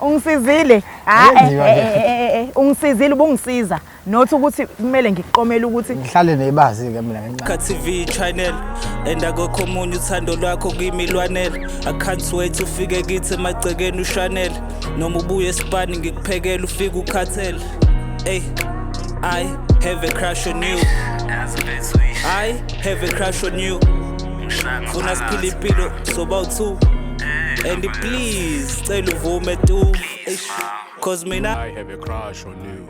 Ungisizile. Ah, Ayenziwa eh, nje. eh, eh, eh, ungisizile, ubungisiza. Not ukuthi kumele ngikuqomele ukuthi Ngihlale nebazi-ke mina ngenxa. Ka TV channel and akukho omunye, uthando lwakho kimi lwanele. I can't wait ufike kithi emagcekeni ushanele, noma ubuye esipani ngikuphekela ufike ukhathele. Ey, I have a crush on you, I have a crush on you. Funa siphile impilo soba u-two and please cela uvume tu. Eish, 'cause mina I have a crush on you.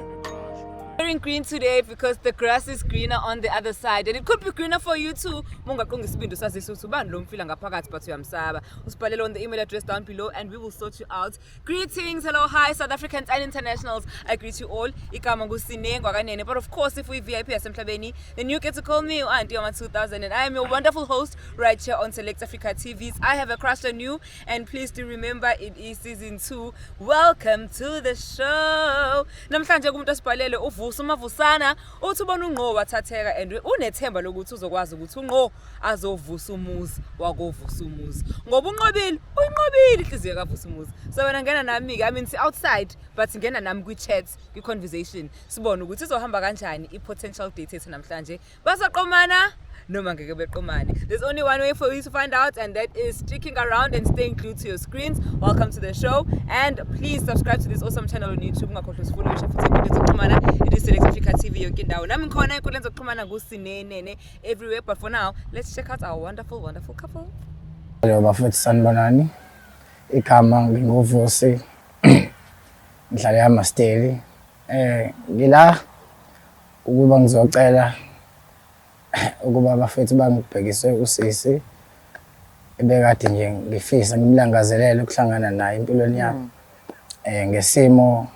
Wearing green today because the grass is greener on the other side and it could be greener for you too. Mungaqonga isibindi usazise ukuthi ubani lo mfila ngaphakathi but uyamsaba. Usibhalele on the email address down below and we will sort you out. Greetings, hello, hi, South Africans and internationals. I greet you all. Igama nguSine Kanene. But of course, if we VIP yasemhlabeni, then you get to call me Auntie Yoma 2000 and I am your wonderful host right here on Select Africa TV's I Have a Crush on You, and please do remember it is season 2. Welcome to the show. Namhlanje kumuntu osibhalele uVusa uMavusana uthi ubona uNgqo wathatheka and unethemba lokuthi uzokwazi ukuthi uNgqo azovusa umuzi wakovusa umuzi. Ngoba unqobile, uyinqobile inhliziyo kaVusa umuzi. So wena ngena nami ke, I mean, si outside, but ngena nami kwi chat, kwi conversation, sibone ukuthi izohamba kanjani i potential date yethu namhlanje. Basaqomana noma ngeke beqomane? There's only one way for you to find out, and that is sticking around and staying glued to your screens. Welcome to the show and please subscribe to this awesome channel on YouTube. Ungakhohlwa usifollowisha futhi enkundleni zokuxhumana. It is Select Africa TV yonke indawo. Nami ngikhona enkundleni zokuxhumana nguSinenene everywhere, but for now let's check out our wonderful, wonderful couple. Hello bafethu, sanibonani. Igama nginguVusi. Ngihlala eHammarsdale. Ngila ukuba ngizocela ukuba abafethu bangibhekise usisi ebekade nje ngifisa, ngimlangazelele ukuhlangana naye empilweni yami. Ngesimo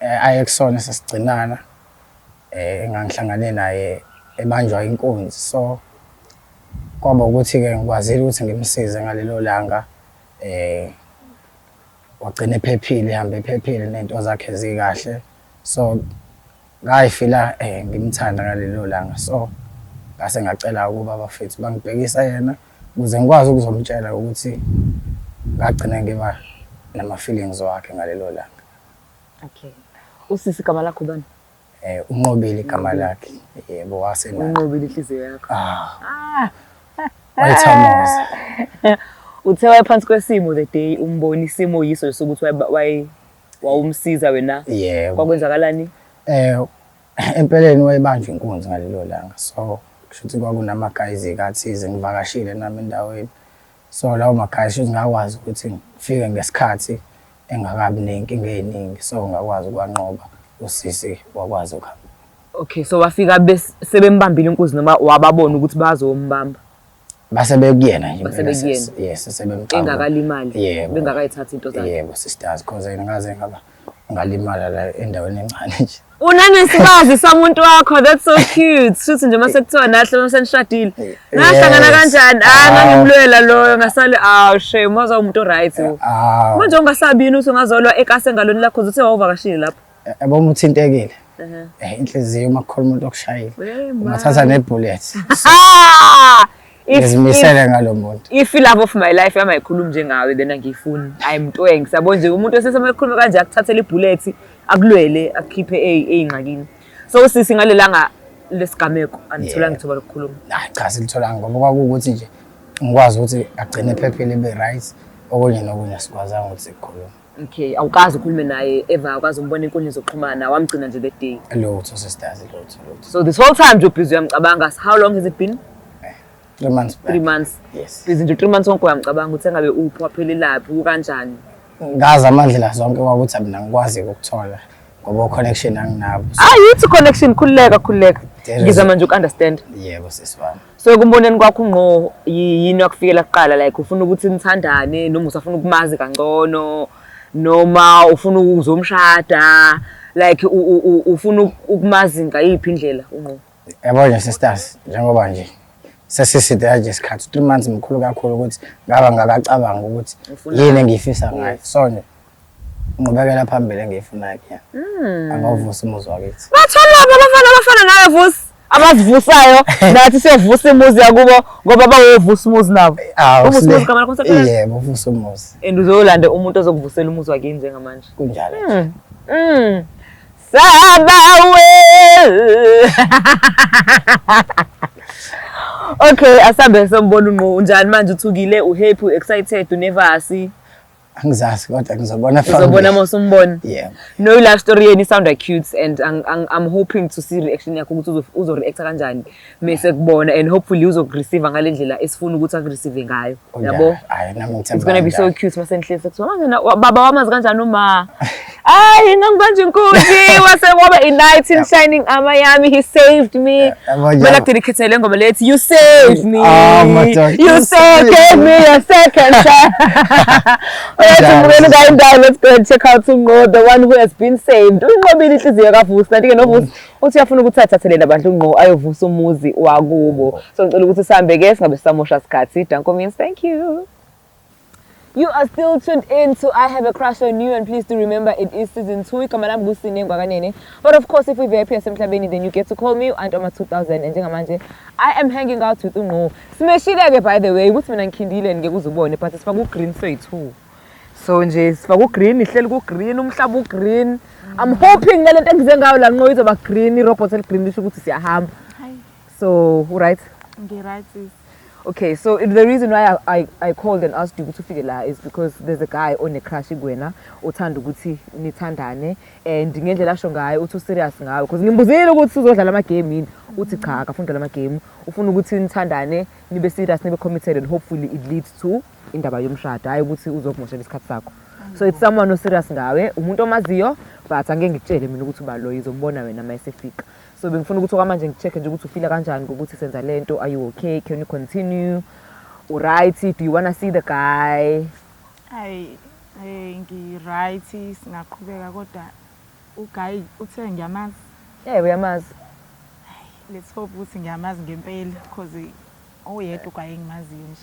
aye kusona sesigcinana engangihlangane naye ebanjwa inkunzi, so kwaba ukuthi-ke ngikwazile ukuthi ngimsize ngalelo langa, wagcina ephephile, ehambe ephephile ney'nto zakhe zikahle. So ngayifila ngimthanda ngalelo langa, so ngase ngacela ukuba abafethu bangibhekisa yena ukuze ngikwazi ukuzomtshela ukuthi ngagcina ngiba nama-feelings wakhe ngalelo langa. Okay, usisi igama lakho bani? UNqobile igama lakhe, yebo, wasenalo. Unqobile inhliziyo yakho? Ah, wayithomoza. Uthe wayephansi kwesimo the day umbona, isimo yiso nje sokuthi wawumsiza wena? Yebo. Kwakwenzakalani? Empeleni wayebanjwa inkunzi ngalelo langa, so kusho ukuthi kwakunama-guys athize ngivakashile nami endaweni, so lawo ma-guys shuthi ngakwazi ukuthi ngifike ngesikhathi engakabi ney'nkinga ey'ningi, so ngakwazi ukwanqoba, usisi wakwazi ukuhamba. Okay, so wafika sebembambile inkunzi noma wababona ukuthi bazombamba? Base bekuyena nje. Base impela. bekuyena. Yes, sebemxabula. Engakalimali? Yebo. Bengakayithathi into zakhe? Yebo sisters, 'cause yena ngaze ngaba ngalimala la endaweni encane nje. Unanesibazi samuntu wakho, that's so cute. Shuthi nje mase kuthiwa nahle mase nishadile. Nahlangana kanjani? Ah, Ah. ngangimlwela loyo ngasale, ah, shame, waza umuntu right. Ah. Manje ungasabi yini ukuthi ungazolwa ekase engalweni lakho uthe wawuvakashile lapho? Yabo, uma uthintekile inhliziyo, uma kukhona umuntu okushayile, Hey, man. ungathatha ne-bullet. Ah! Ngizimisele ngalo muntu. If love of my life yami ayikhulumi njengawe, then angiyifuni. I'm twanks. Yabo nje umuntu esesemakhuluma kanje, akuthathele ibullet, akulwele, akukhiphe ey'ngxakini. So usisi ngalelanga lesigameko anitholanga ithuba lokukhuluma? Hayi cha, silitholanga, ngoba kwakuwukuthi nje ngikwazi ukuthi agcine ephephile, ebe right, okunye nokunye asikwazanga ukuthi sikhulume. Okay, awukazi ukhulume naye ever, awukazi umbone enkundleni zokuxhumana, wamgcina nje that day? Lutho sisters, lutho, lutho. So this whole time nje ubhizi uyamcabanga. How long has it been? 3 months back. 3 months? Yes. Busy nje 3 months wonke uyamcabanga ukuthi engabe uphi, waphelelaphi, ukanjani? Ngazama ndlela zonke kwakuthi mina ngikwazi ukuthola ngoba connection anginabo. So, Ah, yithi connection, khululeka, khululeka. Ngizama nje uku-understand. Yebo sisi wami. So ekumboneni kwakho ngqo, yini wakufikela kuqala? Like ufuna ukuthi nithandane noma usafuna ukumazi kangcono noma ufuna ukuzomshada? Like ufuna ukumazi ngayiphi indlela ungqo? Yabo nje sisters, njengoba nje sesiside kanje isikhathi, 3 months mkhulu kakhulu ukuthi ngaba ngakacabanga ukuthi yini engiyifisa ngayo. So nje nqubekela phambili engiyifunayo kuyena. Angovusa umuzi wakithi. Bathola lapho abafana abafana nawe, Vusi. Abazivusayo nathi siyovusa imuzi yakubo ngoba bawovusa umuzi nabo. Awu, Uvusa umuzi sile- igama lakho msaphelele? Yebo, uvusa umuzi. And uzolanda umuntu ozokuvusela umuzi wakini njengamanje. Kunjalo nje. Sabawe. Okay, asambe sombona unqo. Unjani manje uthukile, uhappy, u-excited, unervous? Angizazi kodwa ngizobona Uzobona phambili. uma usumbona. Yebo. No love story yenu sound cute and I'm hoping to see reaction yakho ukuthi uzo-reacta kanjani mese kubona and hopefully uzokureceive ngale ndlela esifuna ukuthi akureceive ngayo. Kunjalo. Yabo? Hhayi nami It's ngithemba gonna be so kanjalo. cute mase nihlezi kuthiwa manje baba wamazi kanjani uma Ay, ngangibanja inkunzi wase waba in night in shining armor yami he saved me. Yabo njalo. Kumele akudedicate le ngoma lethi you saved me. Oh, my God. You saved gave me a second chance. Alright, Njalo, mbukeli sisi. kayi indawo let's go and check out uNqo the one who has been saved. Unqobile inhliziyo kaVusi kanti ke noVusi uthi uyafuna ukuthi athathele nabantu uNqo ayovusa umuzi wakubo. So ngicela ukuthi sihambe ke singabe samosha isikhathi. Danko means thank you. You are still tuned in to I Have a Crush on You, and please do remember it is season 2. Igama lami nguSine Ngwakanene. But of course, if we VIP yasemhlabeni, then you get to call me Aunt Oma 2000. And njengamanje, I am hanging out with uNqo. Simeshile ke by the way, ukuthi mina ngikhindile ngeke uze ubone, but sifaka ugreen soyi-2. So nje sifaka ugreen, ihleli ku-green, umhlaba ugreen. I'm hoping nalento engize ngayo la Nqo izoba green, i-robot eli-green lisho ukuthi siyahamba. Hayi, So, right? ngi-right sis. Okay, so the reason why I called and asked you ukuthi ufike la is because there's a guy one crush kuwena othanda ukuthi nithandane and ngendlela asho ngayo uthi userious ngawe because ngimbuzile ukuthi uzodlala ama game yini uthi cha akafuni ukudlala ama game ufuna ukuthi nithandane nibe serious nibe committed and hopefully it leads to indaba yomshado hayi ukuthi uzokumoshela isikhathi sakho. So it's someone oserious ngawe umuntu omaziyo but angeke ngikutshele mina ukuthi uba lo izombona wena uma esefika. So bengifuna ukuthi okwamanje ngi-check nje ukuthi ufila kanjani ngokuthi senza lento are you okay can you continue uright do you wanna see the guy? Hayi, ngi-right singaqhubeka kodwa uguy uthe ngiyamazi. Yeah, uyamazi. Let's hope ukuthi ngiyamazi ngempela because oyedwa uguy engimaziyo nje.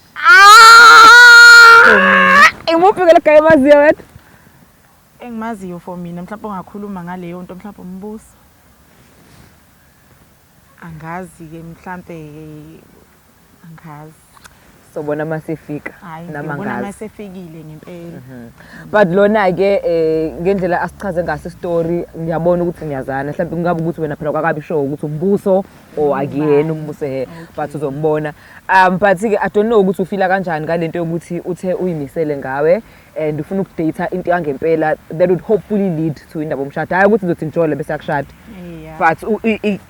Imuphi ke le guy omaziyo wena? Engimaziyo for mina mhlawumbe ongakhuluma ngaleyo nto mhlawumbe umbuso. Angazi ke mhlambe angazi. Sobona masefika Hayi nami ngiyobona angazi. masefikile ngempela. But lona ke ngendlela asichaze ngaso story ngiyabona ukuthi ngiyazana mhlawumbe kungabe ukuthi wena phela kwakabi sure ukuthi umbuso or akuyena umbuso he but uzombona. But ke I don't know ukuthi ufila kanjani ngalento yokuthi uthe uyimisele ngawe and ufuna ukudate into yangempela that would hopefully lead to indaba yomshado. Hayi ukuthi uzothi njole bese akushada. Yeah. But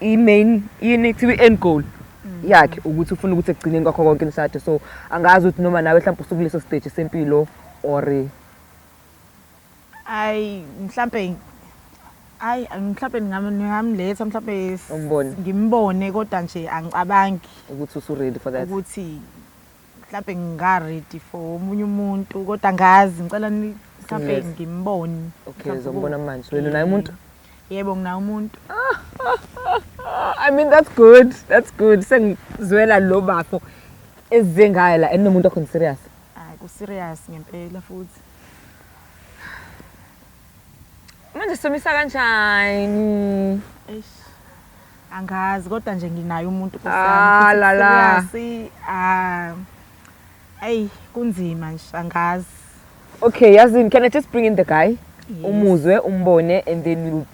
i-main yini kuthiwa i-end goal yakhe ukuthi ufuna ukuthi ekugcineni kwakho konke nishade. So angazi ukuthi noma nawe mhlawumbe usukuleso stage sempilo or Ayi mhlambe ayi mhlambe ngingamletha mhlambe Umbone. ngimbone kodwa nje angicabangi ukuthi usu ready for that. ukuthi mhlambe nginga ready for omunye umuntu kodwa angazi ngicela mhlambe Yes. ngimbone. Okay, Mhlambe uzombona manje. Wena unaye umuntu? Yebo nginaye umuntu. I mean that's good. That's good. Sengizwela lo bafo ezize ngayo la enomuntu okhona serious. Hayi ku serious ngempela futhi. Manje somisa kanjani? Eish. Angazi kodwa nje nginaye umuntu Nkosi Ah, yami. la, la. Serious, ayi kunzima nje angazi. Okay, yazini, can I just bring in the guy? Yes. Umuzwe, umbone and then we'll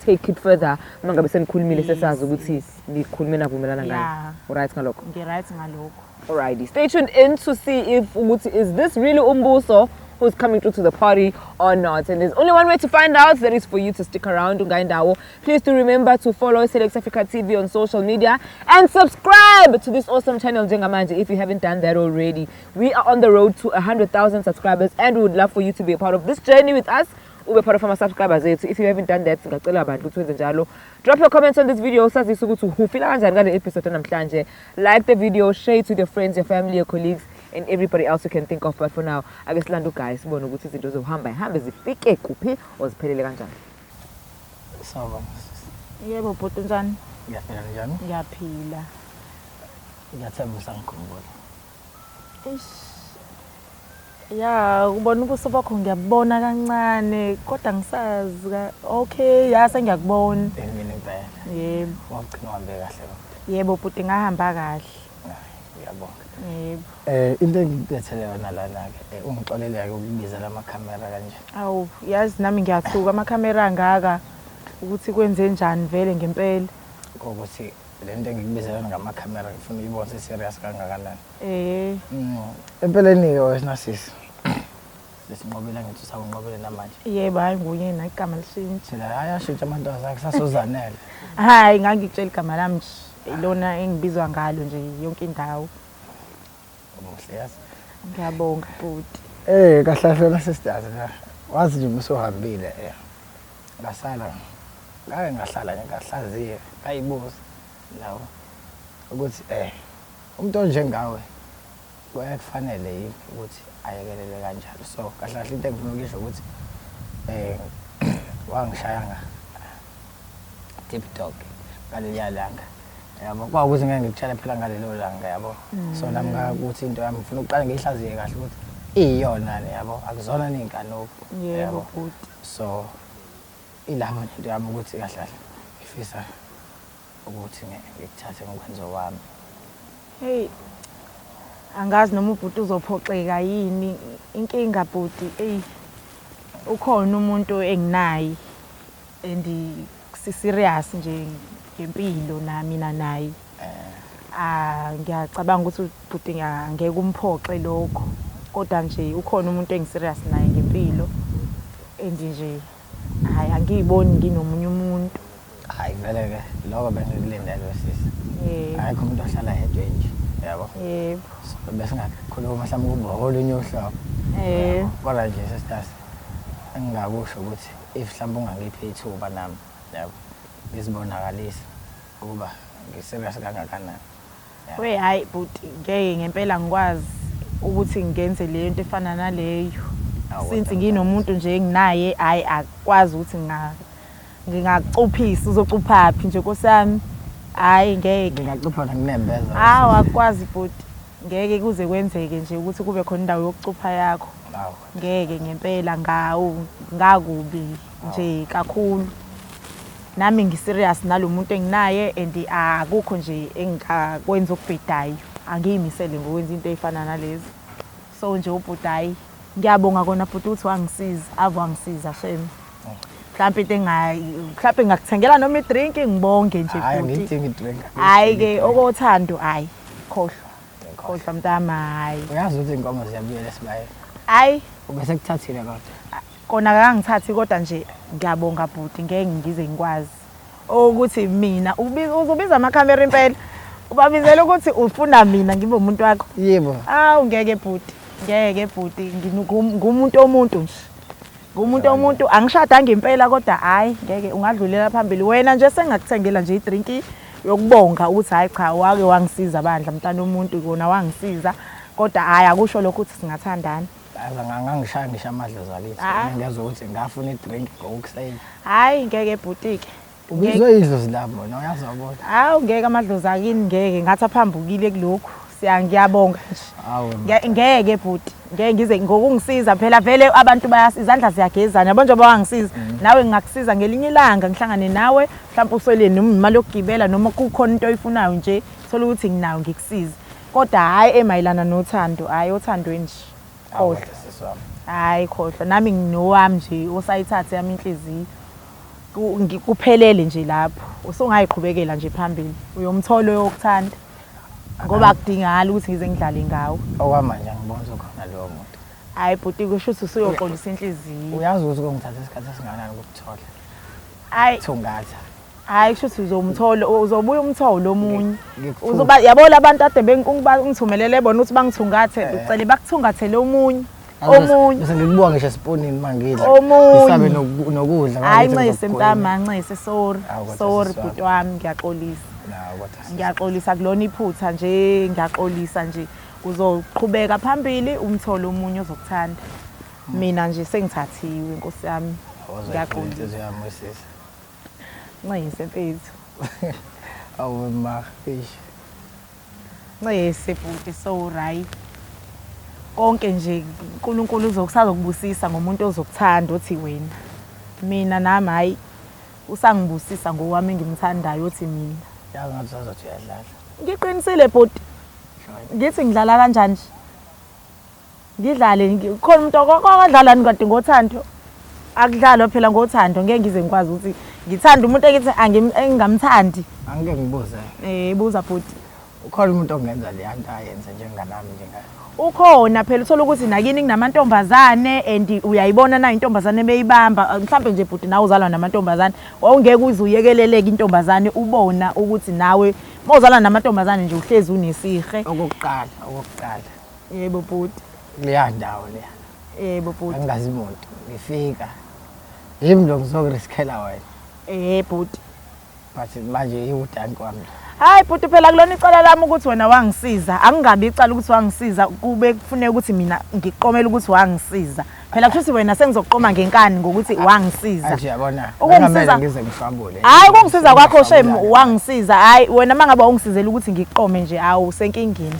take it further. Uma ngabe senikhulumile Yes, sesazi ukuthi yes. nikhulume navumelana ngayo. Yeah. Alright ngalokho. Ngi-right ngalokho. Alrighty. Stay tuned in to see if ukuthi is this really Umbuso who's coming through to the party or not. And there's only one way to find out, that is for you to stick around. Ungayi ndawo. Please do remember to follow Select Africa TV on social media and subscribe to this awesome channel njengamanje if you haven't done that already. We are on the road to 100,000 subscribers and we would love for you to be a part of this journey with us. Ube part of our subscribers ethu. If you haven't done that, ngicela abantu ukuthi wenze njalo. Drop your comments on this video usazise ukuthi ufila kanjani ngale episode namhlanje. Like the video, share it with your friends, your family, your colleagues and everybody else you can think of. But for now, ake silande uguys sibone ukuthi izinto zohamba ihambe zifike kuphi or ziphelele kanjani. Sawubona sisi. Yebo bhuti unjani? Ngiyaphila njani? Ngiyaphila. Ngiyathemba usangikhumbula. Eish. Ya, ubona ubuso bakho ngiyabona kancane kodwa ngisazi okay, ya sengiyakubona. Mina impela. Yebo. Wagcina uhambe kahle kodwa. Yebo bhuti ngahamba kahle. Ngiyabonga. Yebo. Into engikubethele yona lana-ke, ungixolele-ke ukubiza lamakhamera kanje. Awu yazi nami ngiyathuka amakhamera angaka ukuthi kwenze njani vele ngempela. Ukuthi le nto engikubizela yona ngamakhamera ngifuna uyibone serious kangakanani. Empeleni-ke wena sisi, sesinqobile angithi usakunqobile namanje. Yebo hhayi nguyena igama lishintshe. Phela hhayi ashintsha amantombazane kusasozanele. Hhayi ngangikutshela igama lami nje ilona engibizwa ngalo nje yonke indawo. Umuhle yazi. Ngiyabonga bhuti. Kahle kahle wena sisters la. Wazi nje usuhambile Ngasala ngake ngahlala nje ngahlaziya ngayibuza nawo ukuthi umuntu onjengawe kufanele yini ukuthi ayekelelwe kanjalo. So kahle kahle into engifuna ukuyisho ukuthi wangishaya nga deep dog ngaleliya langa. Yabo kwawukuthi ngeke ngikutshele phela ngalelo langa yabo. So nami ngakuthi into yami ngifuna ukuqala ngiyihlaziye kahle ukuthi iyona le yabo akuzona ney'nkanuko. Yebo bhuti. So ilapho nje into yami ukuthi kahle kahle ngifisa ukuthi ngikuthathe ngikwenze owami. Hey angazi noma ubhuti uzophoxeka yini inkinga bhuti eyi ukhona umuntu enginaye and si-serious nje ngempilo na mina naye. Ah ngiyacabanga ukuthi ubhuti ngeke umphoxe lokho kodwa nje ukhona umuntu engi-serious naye ngempilo and nje hhayi angiyiboni nginomunye umuntu. Hhayi vele-ke lokho bengikulindele sisi. Akekho umuntu ohlala yedwa nje yabo. Yebo. So besingakhuluma mhlawumbe kube olunye uhlobo. Kodwa nje sisters engingakusho ukuthi if mhlawumbe ungangiphi ithuba nami yabo ngizibonakalise ukuba ngi-serious kangakanani. We hhayi bhuti ngeke ngempela ngikwazi ukuthi ngenze leyo nto efana naleyo. Since nginomuntu nje enginaye hhayi akukwazi ukuthi ngingakucuphisa uzocuphaphi nje nkosi yami. Hhayi ngeke. Ngingacupha nginembeza. Hawu akukwazi bhuti. Ngeke kuze kwenzeke nje ukuthi kube khona indawo yokucupha yakho. Ngeke ngempela ngawu ngakubi nje kakhulu. Nami ngi-serious nalo muntu enginaye and akukho nje engingakwenza okubhedayo. Angiyimisele ngokwenza into ey'fana nalezo. So nje ubhuti hhayi ngiyabonga kona bhuti ukuthi wangisiza, ave wangisiza shame. Mhlampe into mhlampe ngingakuthengela noma i-drink ngibonge nje Hhayi bhuti. angiyidingi i-drink. Hhayi-ke okothando hhayi khohlwa. Khohlwa mntama hhayi. Uyazi ukuthi iy'nkomo ziyabuyela esibayeni. Hhayi. Ubese kuthathile kodwa. Kona akangithathi kodwa nje ngiyabonga bhuti ngeke ngize ngikwazi. Ukuthi mina uzobiza amakhamera impela. Ubabizela ukuthi ufuna mina ngibe umuntu wakho. Yebo. Awu ngeke bhuti. Ngeke bhuti ngumuntu omuntu nje. Ngumuntu omuntu angishadanga impela kodwa hhayi ngeke ungadlulela phambili. Wena nje sengakuthengela nje i-drink yokubonga ukuthi hhayi cha wake wangisiza bandla mntana omuntu kona wangisiza kodwa hhayi akusho lokho ukuthi singathandana. Ngangishaya ngisho amadlozi akithi. Ngiyezwa ukuthi ngafuna i-drink ngokuseni. Hhayi ngeke bhuti-ke. Ubizwe idlozi lami wena uyazi wabona. Hawu ngeke amadlozi akini ngeke ngathi aphambukile kulokhu. Ngiyabonga nje. Ngeke bhuti. Ngeke ngize ngokungisiza phela vele abantu bayasiza izandla ziyagezana. Yabo njengoba wangisiza nawe ngingakusiza ngelinye ilanga ngihlangane nawe mhlawumbe uswele noma imali yokugibela noma kukhona into oyifunayo nje thola ukuthi nginayo ngikusize. Kodwa hhayi emayelana nothando, hhayi othandweni nje. Khohlwa. Hhayi khohlwa nami nginowami nje osayithathe yami inhliziyo. Kuphelele nje lapho. Usungayiqhubekela nje phambili. Uyomthola oyokuthanda. Ngoba akudingakali ukuthi ngize ngidlale ngawe. Okwamanje angiboni ukuthi ukhona lowo muntu. Hhayi bhuti kusho ukuthi usuyoxolisa inhliziyo. Uyazi ukuthi kungithatha isikhathi esingakanani ukukuthola. Hhayi. Thungatha. Hhayi kusho ukuthi uzomthola uzobuya umthole omunye. Uzoba yabo labantu ade bengithumelele bona ukuthi bangithungathe ucele bakuthungathele omunye. Omunye. Bese ngikubuka ngisho esiponini mangidla. Omunye. Ngisabe nokudla. Hhayi ncese mntama ncese sorry. Sorry bhuti wami ngiyaxolisa. Ngiyaxolisa kulona iphutha nje ngiyaxolisa nje. Uzoqhubeka phambili umthole omunye ozokuthanda. Mina nje sengithathiwe nkosi yami. Ngiyaxolisa. Ncese mfethu. Awu ma fish. Ncese bhuti so right. Konke nje uNkulunkulu uzokusazokubusisa ngomuntu ozokuthanda othi wena. Mina nami hayi usangibusisa ngowami engimthandayo othi mina. Yazi ngathi usazothi uyadlala. Ngiqinisile bhuti. Ngithi ngidlala kanjani nje? Ngidlale khona umuntu okwadlalani kade ngothando. Akudlalwa phela ngothando ngeke ngize ngikwazi ukuthi ngithanda umuntu engithi engingamthandi. Angike ngibuze. Eh buza bhuti. Ukhona umuntu ongenza leya nto ayenze njenganami njengaye. Ukhona phela uthola ukuthi nakini kunamantombazane and uyayibona na intombazane beyibamba mhlambe nje bhuti nawe uzalwa namantombazane wawungeke uze uyekeleleke intombazane ubona ukuthi nawe mawuzalwa namantombazane nje uhlezi unesihe. Okokuqala, okokuqala. Yebo bhuti. Kuleya ndawo leya. Yebo bhuti. Angazi muntu ngifika. Yimi lo ngizokuriskela wena. Eh bhuti. But manje iwudanki wami. Hayi bhuti phela kulona icala lami ukuthi wena wangisiza. Angingabi icala ukuthi wangisiza kube kufuneka ukuthi mina ngiqomele ukuthi wangisiza. Phela kusho ukuthi wena sengizoqoma ngenkani ngokuthi wangisiza. Manje yabona. Ukungisiza ngize ngifabule. Hayi ukungisiza kwakho shame wangisiza. Hayi wena mangabe wawungisizela ukuthi ngiqome nje awu senkingeni.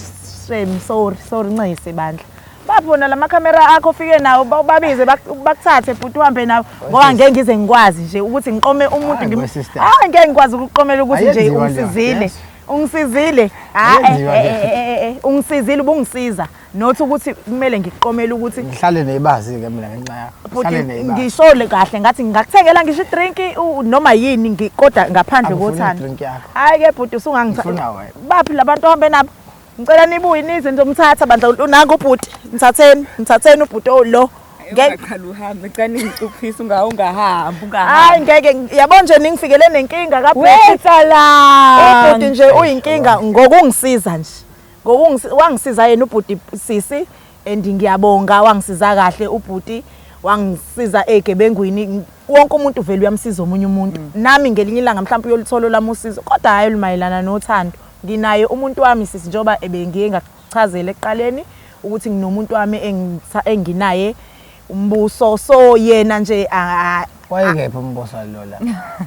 Shame sorry sorry ncese bandla. Baphi la makhamera akho ofike nawo babize bakuthathe bhuti uhambe nawo ngoba ngeke ngize ngikwazi nje ukuthi ngiqome umuntu hayi ngeke ngikwazi ukuqomela ukuthi nje ungisizile ungisizile hayi ungisizile ubungisiza not ukuthi kumele ngiqomele ukuthi ngihlale nebazi ke mina ngenxa yakho ngihlale nebazi ngishole kahle ngathi ngingakuthengela ngisho idrink noma yini kodwa ngaphandle kothando hayi ke bhuti usungangithatha baphi labantu ohambe nabo Ngicela nibuye nize nizomthatha bandla unangu ubhuti. Ngithatheni, ngithatheni ubhuti lo. Ngeke qhala uhambe, ngicela ningicuphise unga ungahambi, ungahambi. Hayi ngeke yabo nje ningifikele nenkinga kabhuti. Wethala. Ubhuti nje uyinkinga ngokungisiza nje. Ngokungisiza wangisiza yena ubhuti sisi and ngiyabonga wangisiza kahle ubhuti wangisiza egebengwini wonke umuntu vele uyamsiza omunye umuntu. Nami ngelinye ilanga mhlawumbe uyolithola olami usizo kodwa hayi olumayelana nothando. Nginaye umuntu wami sisi njengoba ebengiye ngakuchazela ekuqaleni ukuthi nginomuntu wami enginaye umbuso so yena nje Wayekephi umbuso lo la?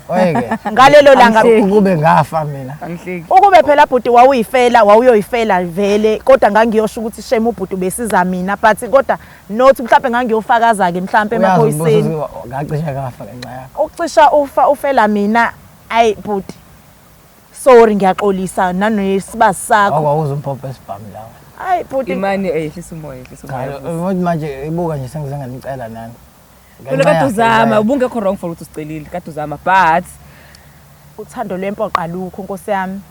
Wayekephi? Ngalelo langa ukube ngafa mina. Angihleki. Ukube phela bhuti wawuyifela wawuyoyifela vele kodwa ngangiyosho ukuthi shame ubhuti ubesiza mina but kodwa not mhlawumbe ngangiyofakaza ke mhlawumbe emaphoyiseni. Ngacishe ngafa ngenxa yakho. Ukucisha ufa ufela mina ayi bhuti Sorry ngiyaxolisa nanesibazi sakho. Awuze umpompe esibhamu lawa. Hayi bhuti. Imani eyehlisa umoya ehlisa umoya. Cha manje ibuka nje sengize nganicela nani. Phela kade uzama ubungekho wrong for ukuthi usicelile kade uzama but uthando lwempoqa alukho nkosi yami.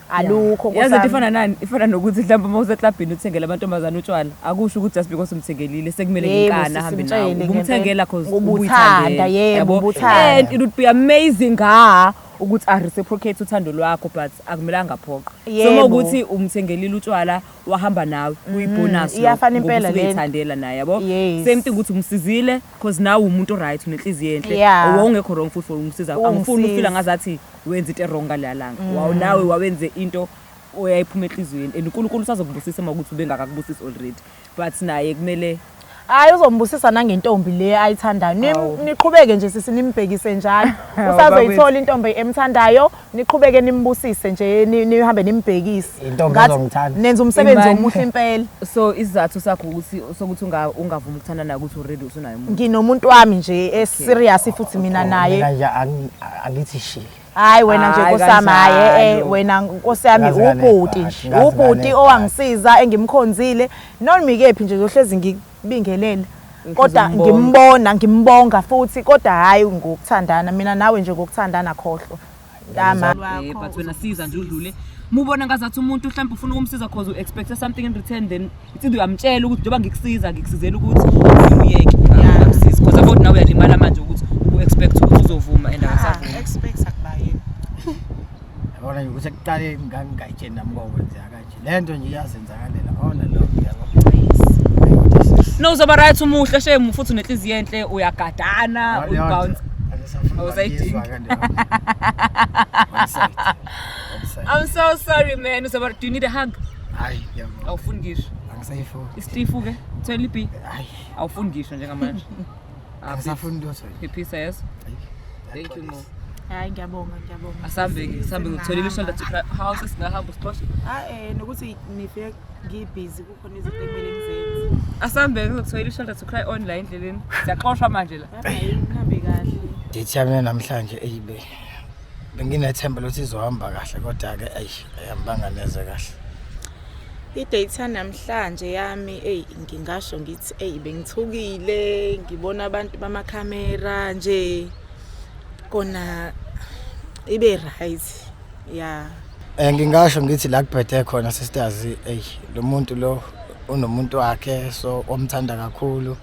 Alukho nkosi Yazi yami. ifana nani? Ifana nokuthi mhlawumbe uma useklabhini uthengela amantombazane utshwala akusho ukuthi just because umthengelile sekumele Yebo, ngenkani ahambe nawe. sisimtshele Ubumthengela ngempela. cause Ubuthanda, ubuyithandela. yebo, Yabo? ubuthanda. And it would be amazing ha ukuthi a reciprocate uthando lwakho but akumelanga aphoqe. So Yebo. uma ukuthi umthengelile utshwala wahamba nawe kuyibonus iyafana impela lena. uyithandela naye yabo. Yes. Same thing ukuthi umsizile cause nawe umuntu right unenhliziyo enhle. Yeah. Wawungekho wrong futhi for umsiza. Angifuni Ungisiza. ufila ngazathi wenza into wrong ngaleya langa. Wawu nawe wawenze into oyayiphuma enhliziyweni and uNkulunkulu usazokubusisa uma ukuthi ubengakakubusisi already. But naye kumele Hayi uzombusisa nangentombi le ayithandayo. Niqhubeke nje sisi nimbhekise njalo. Usazoyithola intombi emthandayo, niqhubeke nimbusise nje nihambe nimbhekise. Intombi Ngathi ezomthanda. Nenza umsebenzi Imani. omuhle impela. So isizathu sakho ukuthi sokuthi ungavumi ukuthanda naye ukuthi already usunaye umuntu. Nginomuntu wami nje e serious futhi mina naye. Mina nje angithi shi. Hayi wena nje Hayi, Nkosi yami hayi kanjalo. wena Nkosi yami Ngazi ngane ubhuti ibhadi, nje ngazi ubhuti ngane owangisiza engimkhonzile noma ikephi nje ngiyohlezi ngikubingelele kodwa umbonga. ngimbona ngimbonga futhi kodwa hayi ngokuthandana mina nawe nje ngokuthandana khohlwa Dama. But wena siza nje udlule. Mubona ngazathi umuntu mhlawumbe ufuna ukumsiza cause u expect something in return then it's either uyamtshela ukuthi njengoba ngikusiza ngikusizela ukuthi uyeke ungamsizi cause about nawe uyalimala manje ukuthi u expect ukuthi uzovuma and akasavumi. Expect akubayeni. Yabona nje ukuthi ekuqaleni ngangingayitsheni nami kokwenzeka kanje. Le nto nje iyazenzakalela ona lo yabo. No uzoba right umuhle shame futhi unenhliziyo enhle uyagadana ubounce. Awusayidingi. I'm so sorry man uzoba do you need a hug? Hayi ngiyabonga. Awufuni ngisho. Angisayifuni. Istifu ke thola iB. Hayi Awufuni ngisho njengamanje. angisafuni lutho nje. Phephisa yes. Thank you mo. Hayi ngiyabonga ngiyabonga. Asambe ke sambe ngitholile ishoulder to cry. How sesingahamba usixoshe? Ah nokuthi nifike ngibhizi kukhona izinto ekumele ngizenze. Asambe ngizokutholela ishoulder to cry on la endleleni. Siyaxoshwa manje la. Hayi nihambe kahle. Date yami namhlanje eyibe. Benginethemba lokuthi izohamba kahle, kodwa-ke eyi, ayihambanga neze kahle. I-date yanamhlanje yami, eyi, ngingasho ngithi eyi, bengithukile ngibona abantu bamakhamera nje, kona ibe right, ya. Ngingasho ngithi la kubhede khona, sisters, eyi, lo muntu lo unomuntu wakhe, so omthanda kakhulu.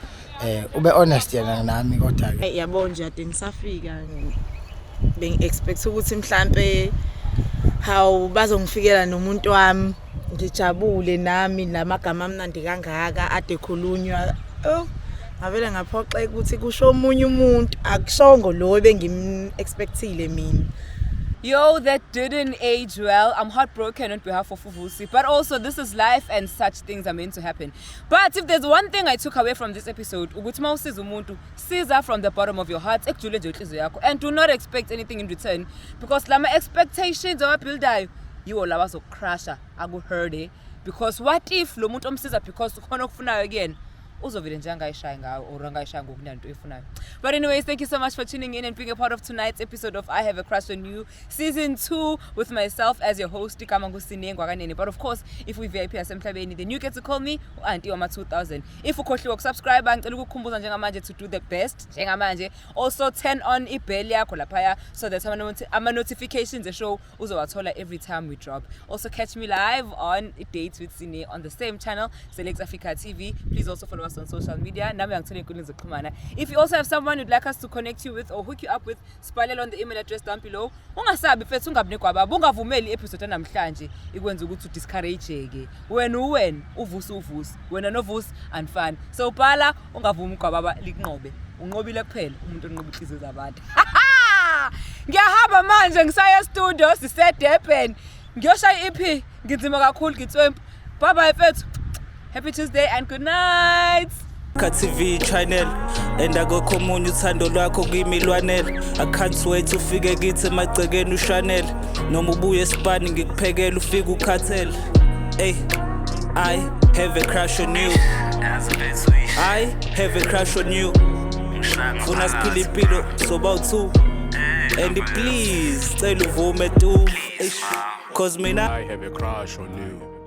Ube honest yena nami, kodwa-ke Eyi, yabo nje, ade ngisafika bengi-expect ukuthi mhlampe hawu, bazongifikela nomuntu wami, ngijabule nami lamagama amnandi kangaka ade khulunywa. Oh, ngavele ngaphoxeka ukuthi kusho omunye umuntu, akushongo lo ebengim-expectile mina. Yo, that didn't age well. I'm heartbroken on behalf of uVusi. But also, this is life and such things are meant to happen. But if there's one thing I took away from this episode, ukuthi mawusiza umuntu, siza from the bottom of your heart, ekujule nje inhliziyo yakho, and do not expect anything in return, because lama expectations owabuildayo yiwo lawa azokucrusha, akuhurte. Because what if lo muntu omsiza because ukhona okufunayo kuyena, uzovele nje angayishayi ngawe or angayishayi ngokunanto oyifunayo. But anyways, thank you so much for tuning in and being a part of tonight's episode of I Have a Crush on You season 2 with myself as your host, igama nguSine Ngwakanene. But of course, if we VIP yasemhlabeni, then you get to call me u-auntie wama 2000. If ukhohliwe ukusubscribe, ngicela ukukukhumbuza njengamanje to do the best njengamanje. Also turn on ibell yakho laphaya so that ama-notifications eshow uzowathola every time we drop. Also catch me live on Dates with Sine on the same channel, Select Africa TV. Please also follow us on social media. Nami angithole ey'nkundleni zokuxhumana. If you also have someone you'd like us to connect you with or hook you up with, sibhalele on the email address down below. Ungasabi mfethu, ungabi negwababa, ungavumeli i-episode yanamhlanje ikwenza ukuthi udiscourage-ke. Wena uwena, uVusi uVusi, wena noVusi anifani. So bhala, ungavumi ugwababa likunqobe. Unqobile kuphela umuntu onqoba inhliziyo zabantu. Ngiyahamba manje, ngisaya e-studio, sise-Durban, ngiyoshaya i-EP. Nginzima kakhulu, ngitswempu. Bye bye mfethu, happy Tuesday and good night. TV channel and akukho omunye, uthando lwakho kimi lwanele. I can't wait ufike kithi emagcekeni ushanele, noma ubuye esipani ngikuphekela ufike ukhathele. Ey, I have a crush on you, I have a crush on you. Funa siphile impilo soba u-two and please cela uvume tu. Eish, 'cause mina I have a crush on you.